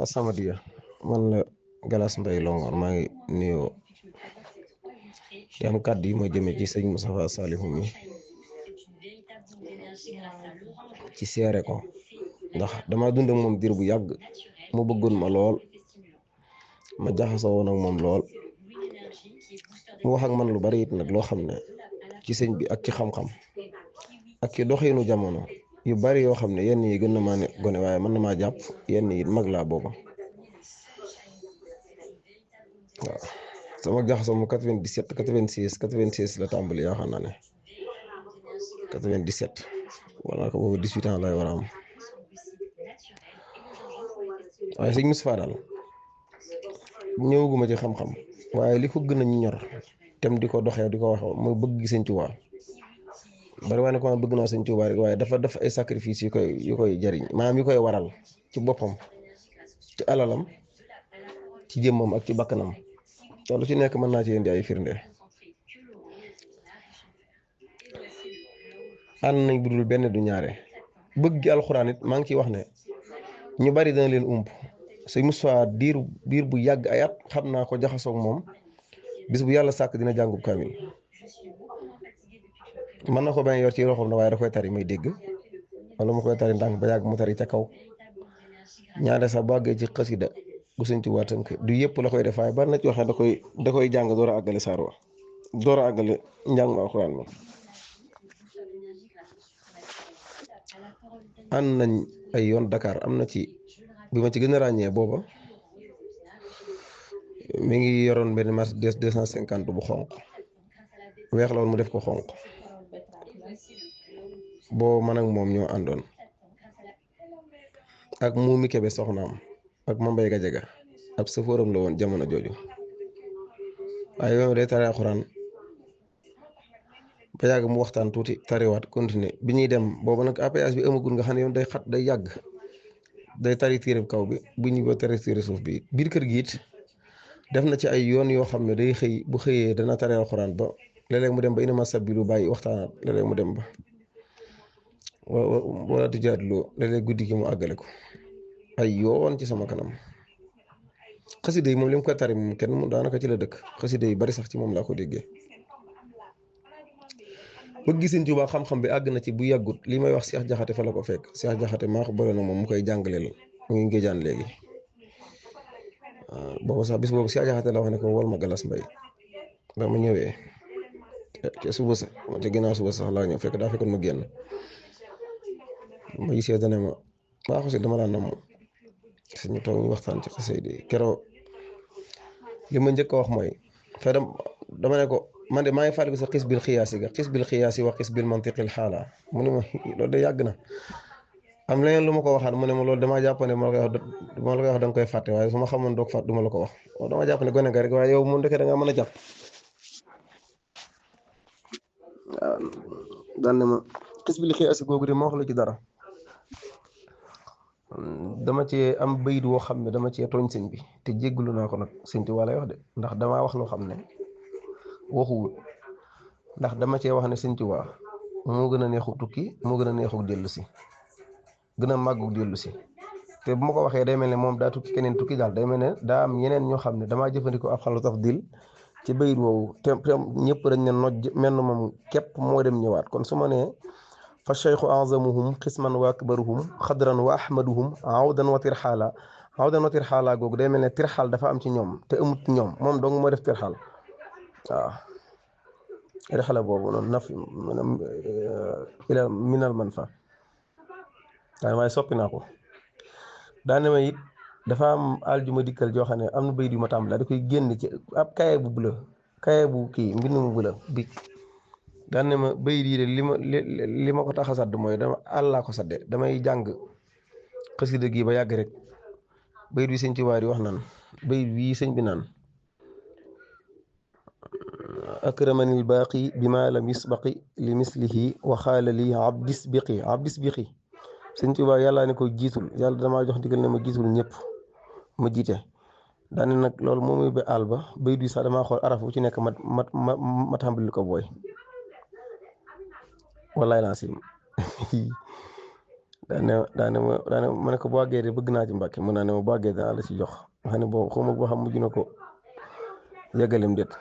As-Samadiyya man la Galas Mbaye Longhor maa ngi nuyoo di am kàddu yi ma jëmee ci sëñ Moustapha Salihu mi ci seere ko ndax dama dund ak moom diir bu yàgg mu bëggoon ma lool ma jaxasoo woon ak moom lool mu wax ak man lu bari it nag loo xam ne ci sëñ bi ak ci xam-xam ak ci doxinu jamono yu bari yoo xam ne yenn yi gën na maa ne gone waaye mën na maa jàpp yenn yi mag laa booba waaw sama jaxasoo mu 97 96 96 la tàmbali yoo xam naa ne 97 wala ko boobu 18 ans lay war a am waaye sëñ Moustapha daal ñëwaguma ci xam-xam waaye li ko gën a ñor tem di ko doxee di ko wax mooy bëgg gi sëñ Tuubaa bari waa ne ko bëgg naa sëñ Tuubaa rek waaye dafa def ay sacrifice yu koy jariñ maanaam yu koy waral ci boppam ci alalam ci jëmmam ak ci bakkanam te lu ci nekk mën naa ci indi ay firnde ànd nañ bu dul benn du ñaare bëgg gi alxuraan it maa ngi ciy wax ne ñu bari dana leen ump sëñ Moustapha diir bu yàgg ay at xam naa ko jaxasoog moom bis bu yàlla sàkk dina jàngub kaamil mën na ko bañ yor ci loxoom na waaye da koy tari may dégg wala mu koy tari ndànk ba yàgg mu tari ca kaw ñaare sax bu àggee ci xasida gu sëñ Tuubaa tënk du yëpp la koy def waaye bari na ci waxee da koy jàng door a àggale saar wa door a àggale njàng alxuraan moom ànd nañ ay yoon Dakar am na ci bi ma ci gën a ràññee booba mi ngi yoroon benn Mercedes 250 bu xonq weex la woon mu def ko xonq boo man ak moom ñoo àndoon ak Muumi Kebe soxnaam ak Mambay Gajaga ab safóoram la woon jamono jooju waaye yow day tari alxuraan ba yàgg mu waxtaan tuuti tariwaat continuer bi ñuy dem boobu nag APS bi amagul nga xam ne yow day xat day yàgg day tari téere kaw bi bu ñu ba tari téere suuf bi biir kër gi it def na ci ay yoon yoo xam ne day xëy bu xëyee dana tari alxuraan ba léeg-léeg mu dem ba ina ma sabbi lu bàyyi waxtaanaat léeg-léeg mu dem ba wala tujaadiloo léeg-léeg guddi gi mu àggale ko ay yoon ci sama kanam xasida yi moom li mu koy tari moom kenn mu daanaka ci la dëkk xasida yi bari sax ci moom laa ko déggee bëgg gi sëñ Tuubaa xam-xam bi àgg na ci bu yàggut li may wax Cheikh Jaxate fa la ko fekk Cheikh Jaxate maa ko boole na moom mu koy jàngaleel mu ngi géejaan léegi boobu sax bis boobu Cheikh Jaxate la wax ne ko wol ma Galas Mbay ba ma ñëwee ca suba sa ca ginnaaw suba sax laa ñëw fekk daa fekkoon ma génn ma gisee dane ma maa ko si dama daan nam suñu toog ñu waxtaan ci xasida yi keroog li ma njëkk a wax mooy fay dama ne ko man de maa ngi fàttaliku sa xis bil xiyaasi ga xis bil xiyaasi wa xis bil mantiqil xaala mu ne ma loolu de yàgg na am leneen lu ma ko waxaat mu ne ma loolu damaa jàpp ne ma la koy wax da nga koy fàtte waaye su ma xamoon doog fàtte du ma la ko wax dama jàpp ne gone nga rek waaye yow moom ndeke da nga mën a jàpp waaw daan ne ma xis bil xiyaasi googu de ma wax la ci dara dama cee am bayit woo xam ne dama cee tooñ sëñ bi te jéggalu naa ko nag sëñ Tuubaa lay wax de ndax damaa wax loo xam ne waxuwul ndax dama cee wax ne sëñ Tuubaa moo gën a neexu tukki moo gën a neexu dellu si gën a màggu dellu si te bu ma ko waxee day mel ne moom daa tukki keneen tukki daal day mel ne daa am ñeneen ñoo xam ne damaa jëfandikoo ab xalu tafdil ci bayit woowu te ñëpp dañ ne noj mel na moom képp moo dem ñëwaat kon su ma nee fa cheikhu azamuhum xisman wa akbaruhum xadran wa ahmaduhum awdan wa tirxaala awdan wa tirxaala googu day mel ne tirxaal dafa am ci ñoom te amut ñoom moom dong moo def tirxaal waaw rexala boobu noonu naf ila minal man fa waaye soppi naa ko daane ma it dafa am aljuma dikkal joo xam ne am na bayit yu ma tàmbali da koy génn ci ab kaye bu bula kaye bu kii mbind mu bula bi daane ma bayit yi de li ma ko tax a sadd mooy dama àllaa ko sadde damay jàng xasida gi ba yàgg rek bayit bi sëñ Tuubaa di wax naan bayit bii sëñ bi naan akramani lbaaqi bima lam yusbaqi li mislihi wa xaala li abdis biqi sëñ Tuubaa yàlla ne ko jiitul yàlla damaa jox ndigal ne ma jiitul ñëpp ma jiite daane nag loolu moom ba àll ba bayit bi sax damaa xool araf bu ci nekk ma tàmbali ko booy wallaay laa sim daane ma ne ko boo àggee de bëgg naa ci Mbàkke mun naa ne ma boo àggee danaa la ci jox nga xam ne boo xaw ma boo xam mujj na ko yeggalem déet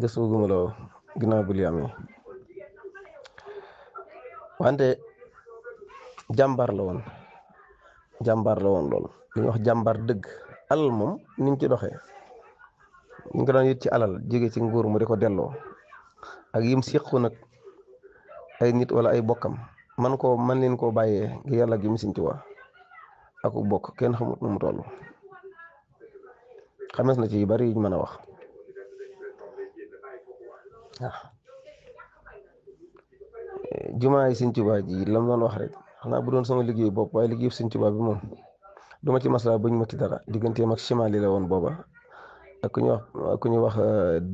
gëstu guma la ginnaaw bi li amee wante jàmbaar la woon lool li ñuy wax jàmbaar dëgg alal moom ni mu ci doxee ñu ngi ko daan yët ci alal jóge ci nguur mu di ko delloo ak yim séqu nag ay nit wala ay bokkam man leen koo bàyyee ngir yàlla gi mu Sëñ Tuubaa ak bokk kenn xamut nu mu toll xamees na ci yu bari yuñ mën a wax waaw jumaa yi Sëñ Tuubaa ji lam doon wax rek xanaa bu doon sama liggéey bopp waaye liggéey Sëñ Tuubaa bi moom duma ci maslaa bañ ma ci dara digganteem ak chimali la woon booba ak ku ñuy wax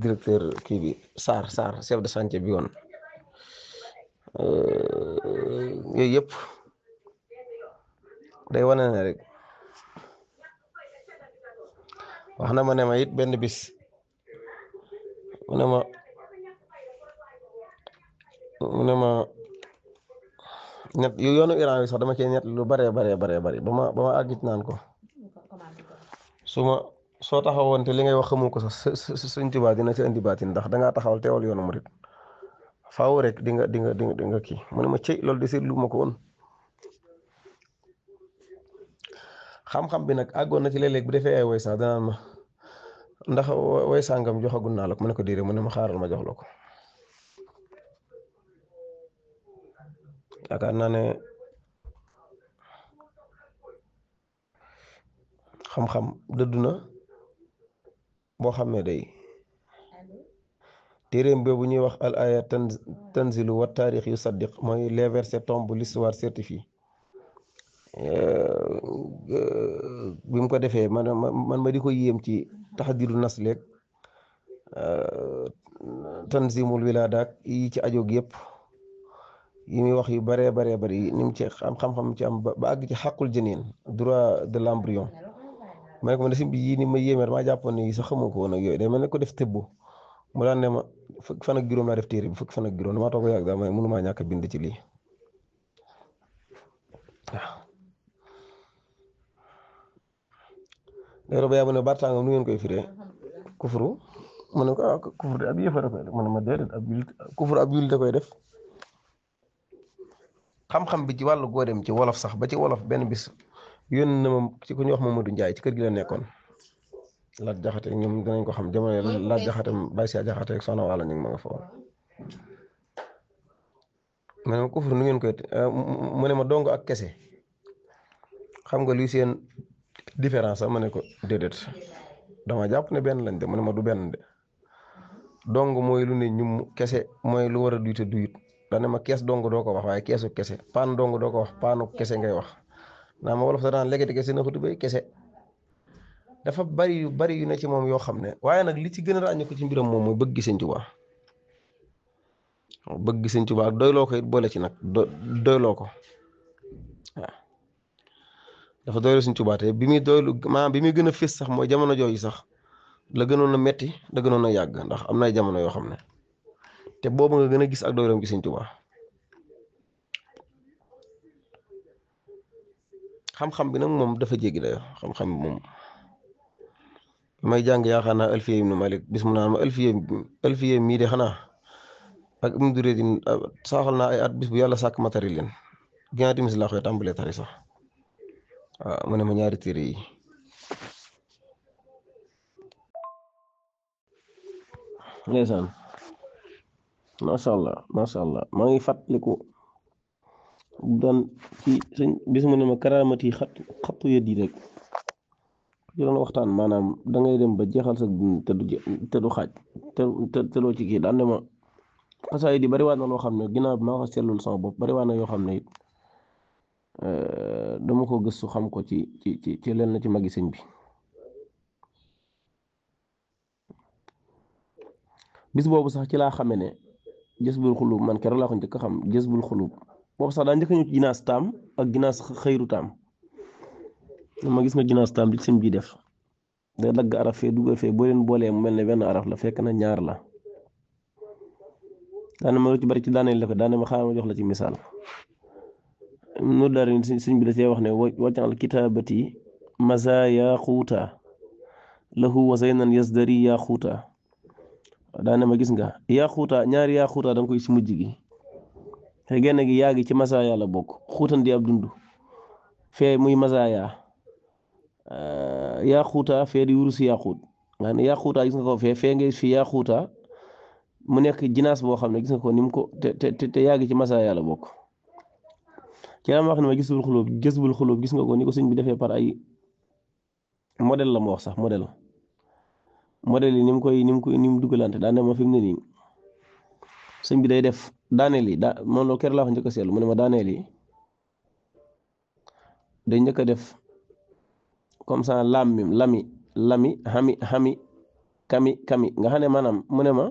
directeur kii bi Sarr chef de chantier bi woon yooyu yëpp day wane ne rek wax na ma ne ma it benn bis mu ne ma ñett yoonu Iran yi sax dama cee ñett lu bare bari ba ma àggit naan ko soo taxawoon te li ngay wax xamu ko sax Sëñ Tuubaa dina ci indi baatin ndax dangaa taxawal teewal yoonu murit faaw rek di nga kii mu ne ma cëy loolu de seetlu ma ko woon xam-xam bi nag àggoon na ci léeg-léeg bu defee ay woy sax danaan ma ndax woy sàngam joxagul naa la ko mu ne ko déedéet mu ne ma xaaral ma jox la ko yaakaar naa ne xam-xam dëddu na boo xam ne day téeréem boobu ñuy wax al aya tanzilu wa taarix yu saddiq mooy les versets tombent l'histoire certifie bi mu ko defee man ma di ko yéem ci taxdiidu nasleeg tanzimul wilaadaak yi ci ajoog yëpp yi muy wax yu baree bari ni mu ci xam-xam ci am ba àgg ci xaqul jëneen droit de l'embryon ma ne ko man de bi yii ni ma yéemeer maa jàppoon ne yi sax xamoo ko woon ak yooyu day mel ne ko def tëbbu mu daan ne ma fukki fan ak juróom laa def téere bi fukki fan ak juróom damaa toog yàgg daal ma mënumaa ñàkk a bind ci lii waaw léegi ba yaa ma ne baatangam nu ngeen koy firee kufuru mu ne ko kufur de ab yëfa da koy def mu ne ma déedéet kufur ab yul da koy def xam-xam bi ci wàllu góodem ci wolof sax ba ci wolof benn bis yónn na ma ci ku ñuy wax Mamadou Ndiaye ci kër gi la nekkoon laaj jaxate ñoom dinañ ko xam jamono laaj jaxate bàyyi si jaxate ak soxna wàlla ñu ngi ma nga foofu ma ne ma kufur nu ngeen koy mu ne ma dongo ak kese xam nga luy seen différence ma ne ko déedéet dama jàpp ne benn lañ de mu ne ma du benn de dong mooy lu ne ñum kese mooy lu war a duyte duyut dane ma kees dong doo ko wax waaye keesu kese paan dong doo ko wax paanu kese ngay wax naa ma wolof sa daan léegi kese na xutu bay kese dafa bari yu ne ci moom yoo xam ne waaye nag li ci gën a ràññee ko ci mbiram moom mooy bëgg Sëñ Tuubaa bëgg Sëñ Tuubaa ak doyloo ko it boole ci nag doyloo ko waaw dafa doyloo Sëñ Tuubaa te bi muy doylu maanaam bi muy gën a fés sax mooy jamono jooju sax la gënoon a metti la gënoon a yàgg ndax am na ay jamono yoo xam ne te boobu nga gën a gis ak doyloom gi Sëñ Tuubaa xam-xam bi nag moom dafa jéggi dayo xam-xam bi moom may jàng yaakaar naa Alfiya ibnu Malik bis mu naan ma Alfiya mii de xanaa ak Ibnu Dureydin saaxal naa ay at bis bu yàlla sàkk ma tari leen ginnaaw timis laa koy tàmbalee tari sax waaw mu ne ma ñaari téere yi ndeysaan macha allah maa ngi fàttaliku daan ci sëñ bis mu ne ma karaamati xattu yët yi rek ci doon waxtaan maanaam da ngay dem ba jeexal sa te du xaaj te loo ci kii daan ne ma xasaay di bari waa na loo xam ne ginnaaw bi maa ko seetlul sama bopp bari waa na yoo xam ne it dama ko gëstu xam ko ci leen na ci magi sëñ bi bis boobu sax ci laa xamee ne Jazbul Xulub man keroog laa ko njëkk a xam Jazbul Xulub boobu sax daa njëkk a ñëw ci ginaas taam ak ginaas xëyru taam ma gis nga ginaas taam di sëñ bi def day dagg araf fee dugal fee boo leen boolee mu mel ne benn araf la fekk na ñaar la daane ma lu ci bari ci daaneel la ko daane ma xaaral ma jox la ci misaal nu daara sëñ bi da cee wax ne wajal kitaabati masa yaa xuuta lahu wa zaynan yasdari yaa xuuta daane ma gis nga yaa xuuta ñaari yaa xuuta da nga koy si mujj gi te genn gi yaa gi ci masa yàlla bokk xuutan di ab dund fee muy masa yaa xuuta fee di wurus yaa xuut nga ne yaa xuuta gis nga ko fee nga fi yaa xuuta mu nekk jinaas boo xam ne gis nga ko ni mu ko te yaa gi ci masa yàlla bokk ci la ma wax ne ma gis bul xulóob gis nga ko ni ko sëñ bi defee par ay modèle la ma wax sax modèle yi ni mu dugalante daa ne ma fi mu ne nii sëñ bi day def daaneel yi moom loolu kër laa wax njëkk a seetlu mu ne ma daaneel yi day njëkk a def comme ça lami xami kami nga xam ne maanaam mu ne ma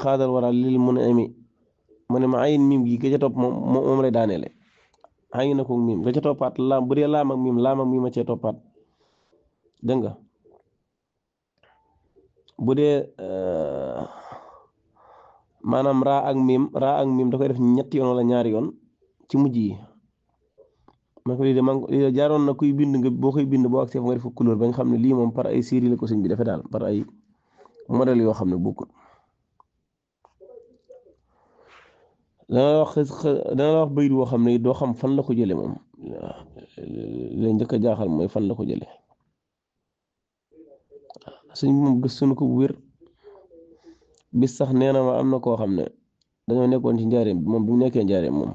xaadal waral lil mu ne ami mu ne ma ayin mim gi ga ca topp moom lay daaneele ayin na ko mim ga ca toppaat laam bu dee laam ak mim a cee toppaat dégg nga bu dee maanaam raa ak mim da koy def ñetti yoon wala ñaari yoon ci mujj yi man ko lii de jaaroon na kuy bind nga boo koy bind boo ak seef nga def couleur ba nga xam ne lii moom par ay série la ko sëñ bi defee daal par ay modèle yoo xam ne bokkul dana la wax bayit woo xam ne doo xam fan la ko jële moom leen njëkk a jaaxal mooy fan la ko jële sëñ bi moom gëstu na ko bu wér bis sax nee na ma am na koo xam ne dañoo nekkoon ci njaareem moom bi mu nekkee njaareem moom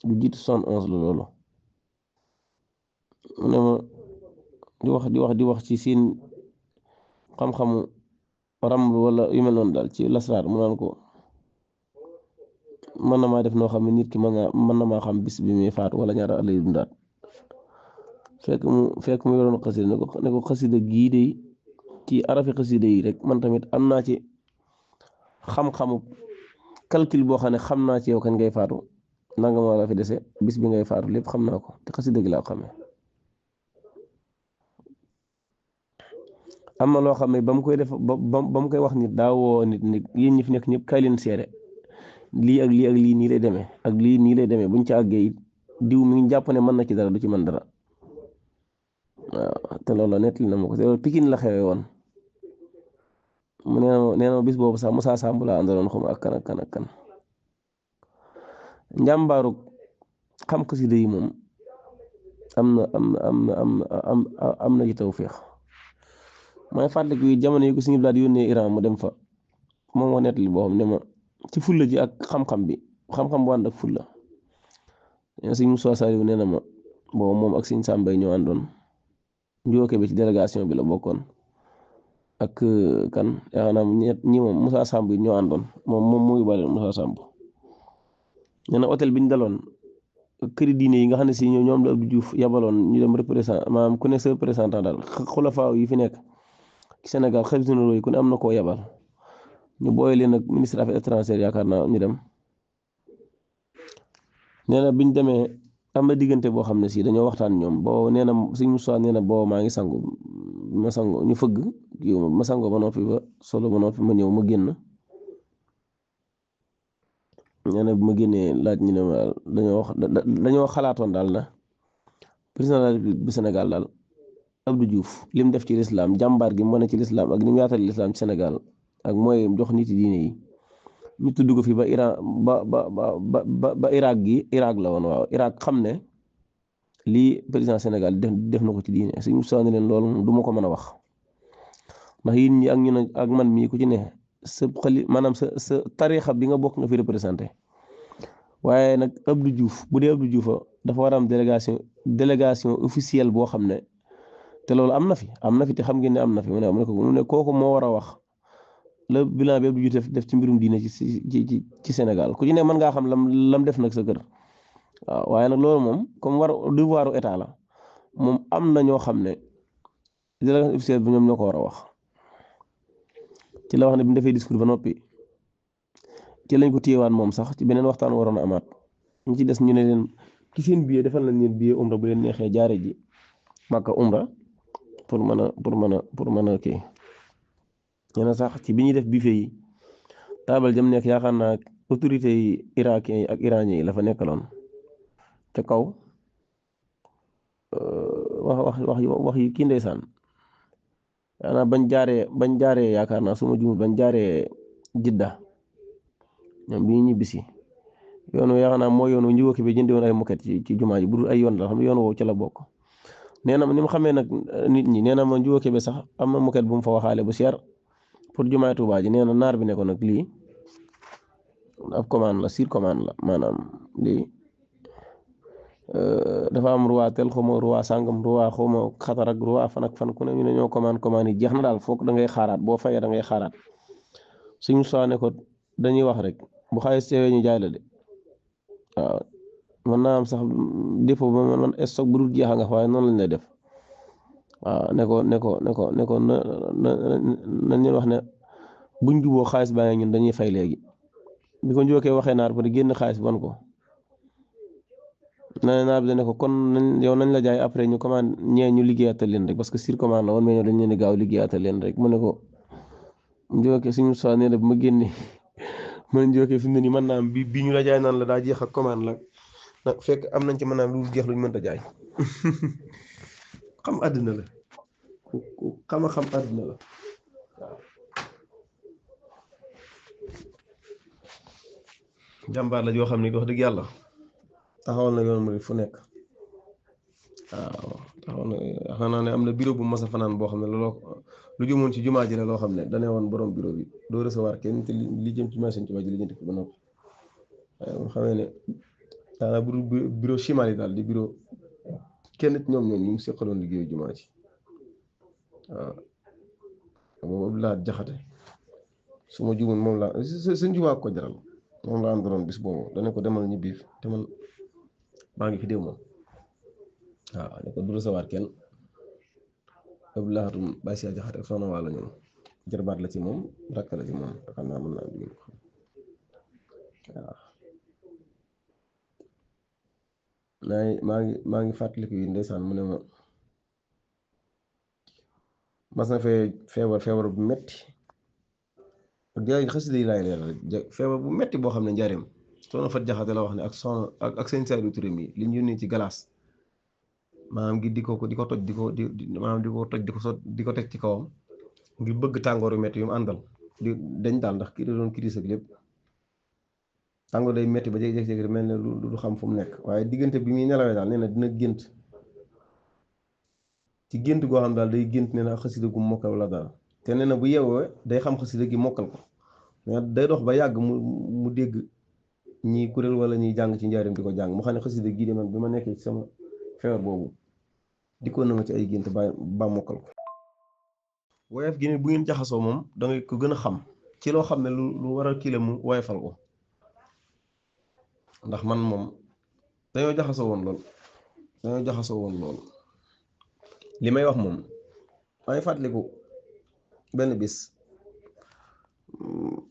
du jiitu 71 la loolu mu ne ma di wax ci seen xam-xamu ramlu wala yu mel noonu daal ci lasraar mu naan ko mën na maa def noo xam ne nit ki mën na maa xam bis bi muy faatu wala ñaata at lay dundaat fekk mu yoroon xasida ne ko xasida gii de ci arafi xasida yi rek man tamit am naa ci xam-xamu calcul boo xam ne xam naa ci yow kañ ngay faatu nanga ma la fi dese bis bi ngay faatu lépp xam naa ko te xasida gi laa ko xamee am na loo xam ne ba mu koy def ba mu koy wax nit daa woo nit yéen ñi fi nekk ñëpp kay leen seere lii ak lii nii lay demee ak lii nii lay demee buñ ci àggee diw mi ngi jàpp ne mën na ci dara du ci mën dara waaw te loolu nettali na ma ko te loolu Pikine la xewee woon mu nee na bis boobu sax Moussa Samb laa àndaloon xam ak kan njàmbaaru xam xasida yi moom am na ci tawfeex mooy fàttaliku yi jamono yi ko suñu daal yónnee Iran mu dem fa moom wax nettali boo xam ne ma ci fulla ji ak xam-xam bu ànd ak fulla sëñ Moussa Saliou nee na ma boobu moom ak sëñ Sàmbay ñoo àndoon njóoke bi ci délégation bi la bokkoon ak kan yaakaar naa ñi moom Moussa Samb yi ñoo àndoon moom muy bale Moussa Samb nee na hôtel bi ñu daloon këri diine yi nga xam ne si ñoom la Abdou Diouf yabaloon ñu dem représentant maanaam ku ne sa représentant daal xulafaa yi fi nekk ci Sénégal xalifa généraux yi ku ne am na koo yabal ñu booy leen ak ministre affaires étrangères yaakaar naa ñu dem nee na biñ demee am na diggante boo xam ne si dañoo waxtaan ñoom boo nee na sëñ Moussa nee na boo maa ngi sangu ñu fëgg ma sango ba noppi ba solo ba noppi ma ñëw ma génn nee na bu ma génnee laaj ñu ne ma dañoo xalaatoon daal na président de la République bu Sénégal daal Abdou Diouf li mu def ci lislaam jàmbaar gi mu wane ci lislaam ak ni mu yaatal lislaam ci Sénégal ak mooy jox nit yi diine yi ñu tudd ko fi ba Iran ba Irak la woon waaw Irak xam ne lii président Sénégal def na ko ci diine suñu sànni leen loolu moom du ma ko mën a wax ndax yéen ñi ak ñu ne ak man mii ku ci ne sa maanaam sa tariixa bi nga bokk nga fi représenté waaye nag Abdou Diouf bu dee Abdou Diouf dafa war a am délégation officielle boo xam ne te loolu am na fi te xam ngeen ne am na fi mu ne kooku moo war a wax le bilan bi Abdou Diouf def ci mbirum diine ci Sénégal ku ci ne mën ngaa xam lam def nag sa kër waaw waaye nag loolu moom comme devoiru état la moom am na ñoo xam ne délégation officielle bi ñoom ñoo ko war a wax ci la wax ne bi mu defee discours ba noppi ci lañ ko téyewaan moom sax ci beneen waxtaan waroon a amaat ñu ci des ñu ne leen ci seen billet defal nañ leen billet umra bu leen neexee jaare ji Makka umra pour mën a kii ñene sax ci bi ñuy def buffet yi taabal jëm nekk yaakaar naa autorité yi irakien yi ak iranien yi la fa nekkaloon ca kaw wax yi kii ndeysaan maanaam bañ jaaree yaakaar naa suma jumul bañ jaaree jidda ñoom bi ñu ñibbisi yoon wi yaakaar naa mooy yoon wu njuga bi jëndi woon ay moket ci jumaa ji bu dul ay yoon la xam yoon woowu ca la bokk nee na ni mu xamee nag nit ñi nee na ma njuga bi sax am na moket bu mu fa waxaale bu seer pour jumaay Tuubaa ji nee na naar bi ne ko nag lii ab commande la sur commande la maanaam lii dafa am roi tel xawma roi sàngam roi xawma xatar ak roi fan ak fan ku ne ñu ne ñoo commande yi jeex na daal foog da ngay xaaraat boo fayee da ngay xaaraat suñu soo ne ko dañuy wax rek bu xaalis teewee ñu jaay la de waaw mën naa am sax dépôt ba man stock bu dul jeexa nga waaye noonu lañ lay def waaw ne ko nañ leen wax ne buñ juboo xaalis baa ngi ñun dañuy fay léegi bi ko njookee waxee naar ba di génn xaalis bon ko naar bi ne ko kon yow nañ la jaay après ñu commande ñee ñu liggéeyatal leen rek parce que sur commande la woon mais ñoo dañ leen di gaaw liggéeyatal leen rek mu ne ko njookee suñu soi nee na bu ma génne mën njookee fi mu ne nii mën naa am bi ñu la jaay naan la daa jeex ak commande la nag fekk am nañ ci mën naa am lu jeex luñ mënta jaay xam àddina la xam àddina la waaw jàmbaar la joo xam ne wax dëgg yàlla taxawal na yoon mu fu nekk waaw taxawal na xanaa ne am na bureau bu mas a fanaan boo xam ne lu jëmoon ci jumaa ji la loo xam ne dane woon borom bureau bi doo recevoir kenn te li jëm ci machine ci waa ji li jënti ko ba noppi waaye mu xamee ne daanaka bu dul bureau chimal yi daal di bureau kenn ci ñoom ñu seqaloon liggéeyu jumaa ji waaw boobu Abdoulaye Jaxate su ma juumul moom laa suñ jumaa ko jaral moom laa àndaloon bis boobu dana ko demal ñibbi te man maa ngi fi déw moom waaw ne ko du recevoir kenn Abdoulaye Baye Cheikh Jaxate soxna waa la ñoom jarbaat la ci moom rakk la ci moom te xam naa mën naa bi ko xam waaw maa ngi fàttaliku yi ndeysaan mu ne ma mas na fee feebar bu metti jaay xasida yi laay leeral feebar bu metti boo xam ne njaareem soxna Fat Jaxate la wax ne ak soxna ak sëñ Saaliu Ture mi li ñu yónnee ci galaas maanaam gi di ko toj maanaam di ko teg ci kawam ngir bëgg tàngooru metti yu mu àndal dañ daal ndax kii da doon crise ak lépp tàngoor day metti ba jékki-jékki mel ne lu xam fu mu nekk waaye diggante bi muy nelawee daal nee na dina gént ci gént goo xam daal day gént nee na xasida gu mokkal la daal te nee na bu yeewoo day xam xasida gi mokkal ko mais day dox ba yàgg mu dégg ñi kuréel wala ñuy jàng ci njaarim di ko jàng mu xam ne xasida gii de man bi ma nekkee ci sama feebar boobu dikkoon na ma ci ay gént ba mokkal ko woyof gi ne bu ngeen jaxasoo moom dangay ko gën a xam ci loo xam ne lu war a kii la mu woyofal ko ndax man moom dañoo jaxasoo woon lool li may wax moom maa ngi fàttaliku benn bis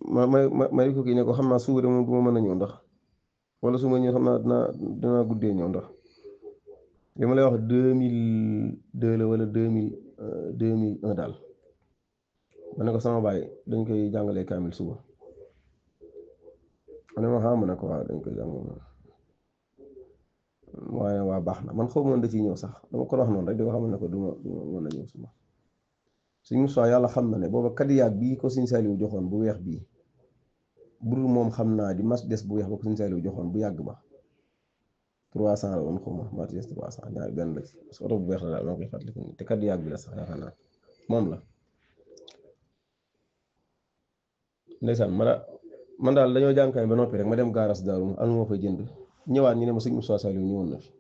ma ko kii ne ko xam naa suba de moom du ma mën a ñëw ndax wala su ma ñëw xam naa dinaa guddee ñëw ndax li ma lay wax 2002 la wala 2001 daal ma ne ko sama baay dañ koy jàngalee kaamil suba ma ne ma xam ne ko waaw dañ koy jàngal waaye waa baax na man xaw ma woon da ciy ñëw sax dama ko wax noonu rek di ko xamal ne ko du ma mën a ñëw suba suñu soo yàlla xam na ne booba kadiyaat bii ko Sëñ Saaliw joxoon bu weex bii budul moom xam naa di Mercedes bu weex ba ko Sëñ Saaliw joxoon bu yàgg ba 300 la woon xaw ma Mercedes 300 ñaari benn la ci parce que oto bu weex la daal maa koy fàttaliku te kadiyaat bi la sax yaakaar naa moom la ndeysaan man daal dañoo jànkaay ba noppi rek ma dem gaaras daaru am moo fay jënd ñëwaat ñu ne ma Sëñ Moussa Saliou ñëwoon na fi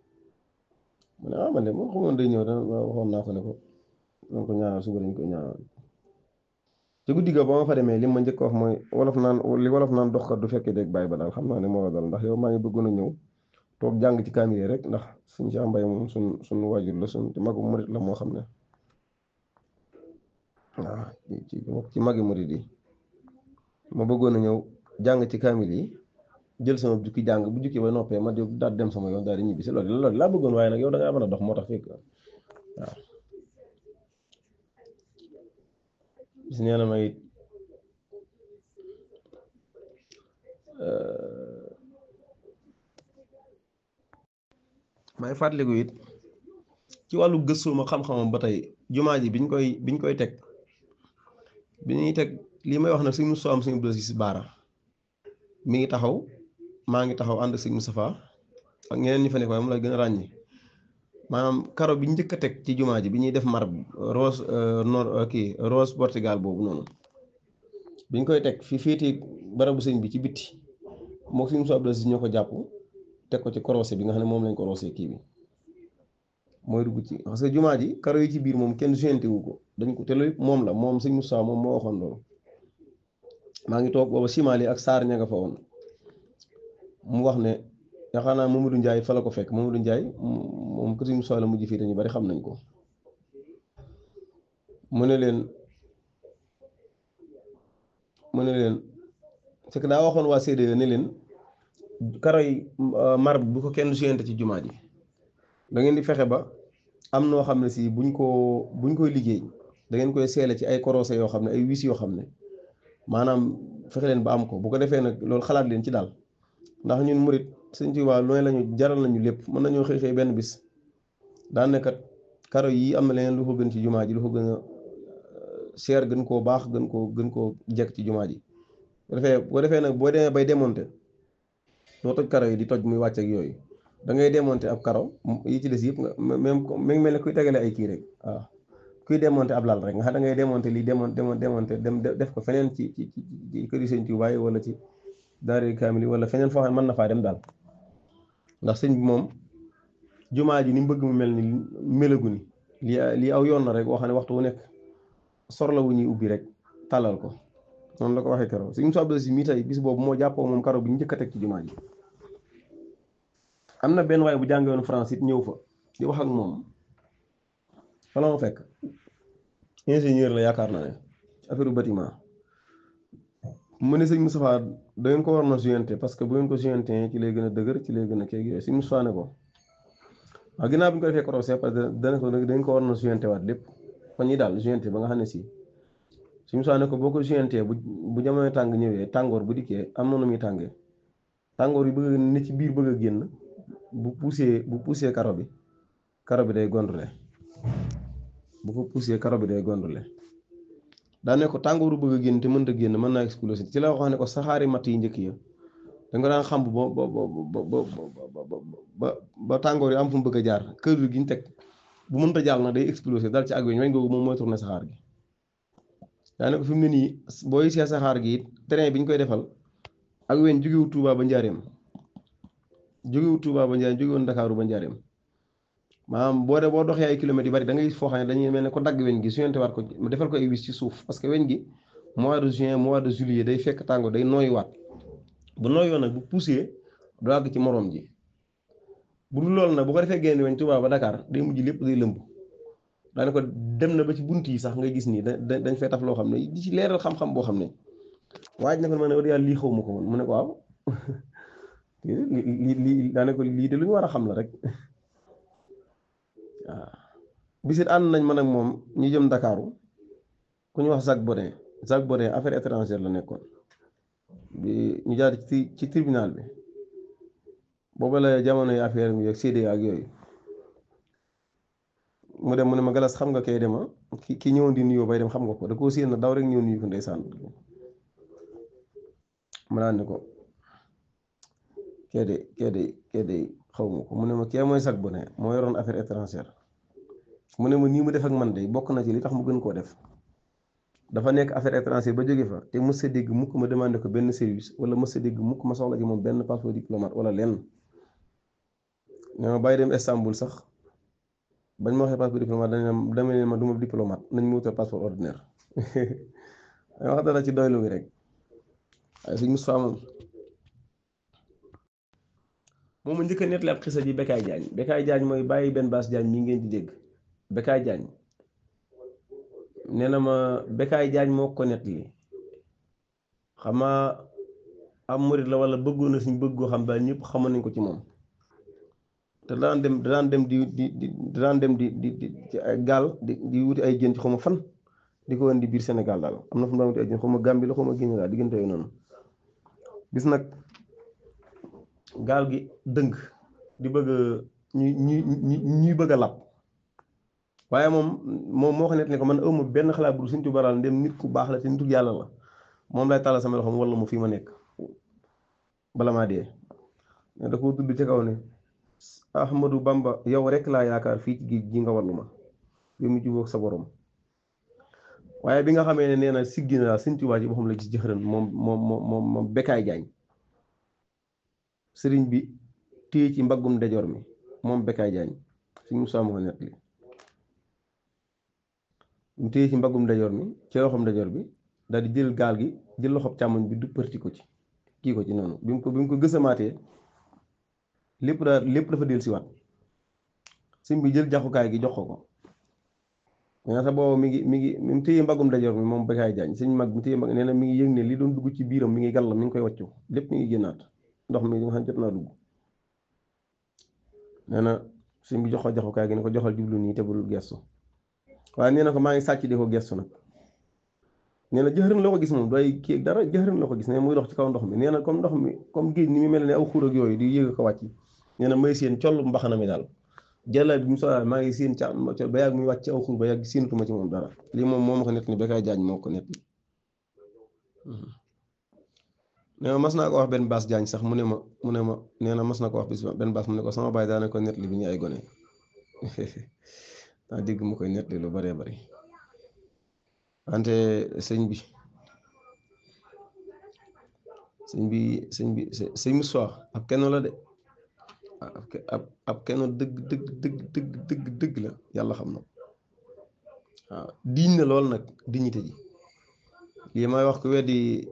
ma ne man de moom xamoon day ñëw da waxoon naa ko ne ko donc ñaanal suba dañ koy ñaanal ci guddi ga ba ma fa demee li ma njëkk wax mooy wolof naan doxkat du fekkee dégg bàyyi ba daal xam naa ne moo la dal ndax yow maa ngi bëggoon a ñëw toog jàng ci kaamil rek ndax suñ ci mbay moom suñ waajur la suñ magu murit la moo xam ne waaw ci magi murit yi ma bëggoon a ñëw jàng ci kaamil yi jël sama jukki jàng bu jukki ba noppee ma daal dem sama yoon daal di ñibbi si loolu laa bëggoon waaye nag yow da ngaa mën a dox moo tax fekk waaw gis nee na ma it may fàttaliku it ci wàllu gëstuma xam-xamam ba tey jumaa ji biñ koy teg bi ñuy teg lii may wax nag suñu Moustapha am suñu bës si baara mi ngi taxaw maa ngi taxaw ànd ak sëñ Moustapha ak ñeneen ñi fa nekk waaye moom la gën a ràññi maanaam karo bi njëkk a teg ci jumaa ji bi ñuy def marbre rose rose Portugal boobu noonu biñ koy teg fi féete barabu sëñ bi ci bitti moo suñu Moustapha Abdou Aziz ñoo ko jàpp teg ko ci korosé bi nga xam ne moom lañ korosé kii bi mooy dugg ci parce que jumaa ji karo yi ci biir moom kenn jointé wu ko dañ ko te loolu moom la moom sëñ Moustapha moom moo waxoon loolu maa ngi toog booba Simali ak Saar ña nga fa woon mu wax ne yaakaar naa Mamadou Ndiaye fa la ko fekk Mamadou Ndiaye moom kër sëñ Moustapha la mujj fii dañu bari xam nañ ko mu ne leen c'est que daa waxoon waa CDE ne leen karo yi marbre bu ko kenn jointé ci jumaa ji da ngeen di fexe ba am noo xam ne si buñ koy liggéey da ngeen koy seele ci ay korosé yoo xam ne ay wis yoo xam ne maanaam fexe leen ba am ko bu ko defee nag loolu xalaat leen ci daal ndax ñun murit Sëñ Tuubaa looy lañu jaral nañu lépp mën nañoo xëy benn bis daan nekkat karo yi am na leneen lu ko gën ci jumaa ji lu ko gën a seer gën koo baax gën koo jekk ci jumaa ji bu ko defee nag boo demee bay démonter doo toj karo yi di toj muy wàcc ak yooyu da ngay démonter ab karo yi ci des yëpp nga même mi ngi mel ne kuy tegale ay kii rek waaw kuy démonter ab lal rek nga xam da ngay démonter lii démonter dem def ko feneen ci kër yi Sëñ Tuubaa wala ci daara kaamil wala feneen foo xam ne mën na faa dem daal ndax sëñ bi moom jumaa ji ni mu bëgg mu mel ni melagu ni lii aw yoon na rek woo xam ne waxtu wu nekk sorla wu ñuy ubbi rek tàllal ko noonu la ko waxee keroog Sëñ Moustapha Abdou Aziz mi tey bis boobu moo jàppoo moom karo bi ñu njëkk a teg ci jumaa ji am na benn waaye bu jàngee woon France it ñëw fa di wax ak moom fa la ma fekk ingénieur la yaakaar naa ne affaire bâtiment mu ne sëñ Moustapha da ngeen ko war na jointé parce que bu ngeen ko jointé ci lay gën a dëgër ci lay gën a kii yooyu sëñ Moustapha ne ko waaw ginnaaw bi ñu ko defee korosé parce que dana ko dañ ko war na jointé waat lépp kon ñi daal jointé ba nga xam ne si sëñ Moustapha ne ko boo ko jointé bu jamono tàng ñëwee tàngoor bu dikkee am na nu muy tàngee tàngoor yi bëgg ne ci biir bëgg a génn bu poussé karo bi day gondule bu ko poussé karo bi day gondule daa ne ko tàngooru bëgg a génn te mënta génn mën naa exploser ci la wax ne ko saxaari matt yi njëkk ya da nga daan xam ba tàngoor yi am fu mu bëgg a jaar kër gi ñu teg bu mënta jàll na day exploser dal ci ak weñ googu moom mooy tourné saxaar gi daa ne ko fi mu ne nii booy see saxaar gi it train bi ñu koy defal ak weñ jógewut Touba ba Njaareem jógewoon Ndakaaru ba Njaareem maanaam boo doxee ay kilomètres yu bari da ngay foo xam ne dañuy mel ne ko dagg weñ gi suyante waat ko defal ko ay wis ci suuf parce que weñ gi mois de juin mois de juillet day fekk tàngoor day nooy waat bu nooyoon nag bu poussé du àgg ci moroom ji bu dul loolu nag bu ko defee génn weñ Touba ba Dakar day mujj lépp day lëmb daane ko dem na ba ci bunt yi sax ngay gis nii dañ fay taf loo xam ne di ci leeral xam-xam boo xam ne waaj na ko ma ne war yàlla lii xaw ma ko woon mu ne ko waaw lii daane ko lii de lu ñu war a xam la rek waaw bisit ànd nañ man ak moom ñu jëm Ndakaaru ku ñu wax Jacques Bodin affaire étrangère la nekkoon bi ñu jaar ci tribunal bi booba la jamono yi affaire bi ak CDA ak yooyu mu dem mu ne ma galas xam nga kay dema ki ñëwoon di nuyoo bay dem xam nga ko da koo séen na daw rek ñëw nuyu ko ndeysaan ma daan ne ko kee de xaw ma ko mu ne ma kee mooy Jacques Bodin moo yoroon affaire étrangère mu ne ma nii mu def ak man de bokk na ci li tax mu gën koo def dafa nekk affaire étrangère ba jóge fa te mës a dégg mukk ma demandé ko benn service wala mës a dégg mukk ma soxla ci moom benn passeport diplomate wala lenn ne ma bàyyi dem Istanbul sax bañ ma waxee passeport diplomate dama leen ma du ma diplomate nañ ma wutal passeport ordinaire dama wax dara ci doylu bi rek waaye suñ Moustapha moom mu njëkk a nettali ab xisa ji Bécaye Diagne mooy bàyyi benn baas Diagne ñi ngeen di dégg Bécaye Diagne nee na ma Bécaye Diagne moo ko nettali xamaa am murit la wala bëggoon na suñ bëggoo xam daal ñëpp xamoon nañ ko ci moom te daan dem di ci ay gaal di wuti ay jën ci xaw ma fan di ko indi biir Sénégal daal am na fu mu daan wuti ay jën xaw ma Gambie la xaw ma Guinée daal diggante yooyu noonu bis nag gaal gi dëng di bëgg ñuy bëgg a lab waaye moom moo ko net ni ko man ëwma benn xalaat bu Sëñ Tuubaa daal ndem nit ku baax la te nitu yàlla la moom lay tàllal sama loxo wala mu fii ma nekk bala maa dee da ko tudd ci kaw ne Ahmadou Bamba yow rek laa yaakaar fii ci géej gi nga wallu ma yow mi jubóog sa borom waaye bi nga xamee ne nee na siggi na daal Sëñ Tuubaa ci boppam la gis jëxëran moom Bécaye Diagne sëriñ bi téye ci mbaggum ndejoor mi moom Bécaye Diagne suñu Musaa moo ko nettali mu téye ci mbaggum ndejoor mi ci loxoom ndejoor bi daal di jël gaal gi jël loxob càmmoñ bi du përti ko ci kii ko ci noonu bi mu ko gësamaatee lépp dafa del siwaat sëñ bi jël jaxukaay gi jox ko ñaata boobu mi ngi téye mbaggum ndejoor mi moom Bécaye Diagne sëñ mag mi téye mbagg nee na mi ngi yëg ne li doon dugg ci biiram mi ngi gàll mi ngi koy wàccu lépp mi ngi génnaat ndox mi nga xam jot naa dugg nee na sëñ bi jox ko jaxukaay gi ne ko joxal jublu nii te bul gestu waaye nee na ko maa ngi sàcc di ko gestu nag nee na jëxërën la ko gis moom doy kii dara jëxërën la ko gis ne muy dox ci kaw ndox mi nee na comme ndox mi comme géej ni mu mel ne aw xuur ak yooyu di yëg ko wàcc nee na may seen coll mbaxana mi daal jëlaat bi mu soxlaa maa ngi seen ca ba yàgg muy wàcc ci aw xuur ba yàgg séentuma ci moom dara lii moom moo ma ko nett ni Bécaye Diagne moo ko nett nee na mas naa ko wax benn baas Diagne sax mu ne ma nee na mas na ko wax bis benn baas mu ne ko sama baay daana ko nett li bi ñu ay gone daa dégg mu koy nett li lu bëree bëri wante sëñ Moussa ab kenn la de ab kenn dëgg la yàlla xam na waaw diñ na lool nag dignité ji lii may wax ku weddi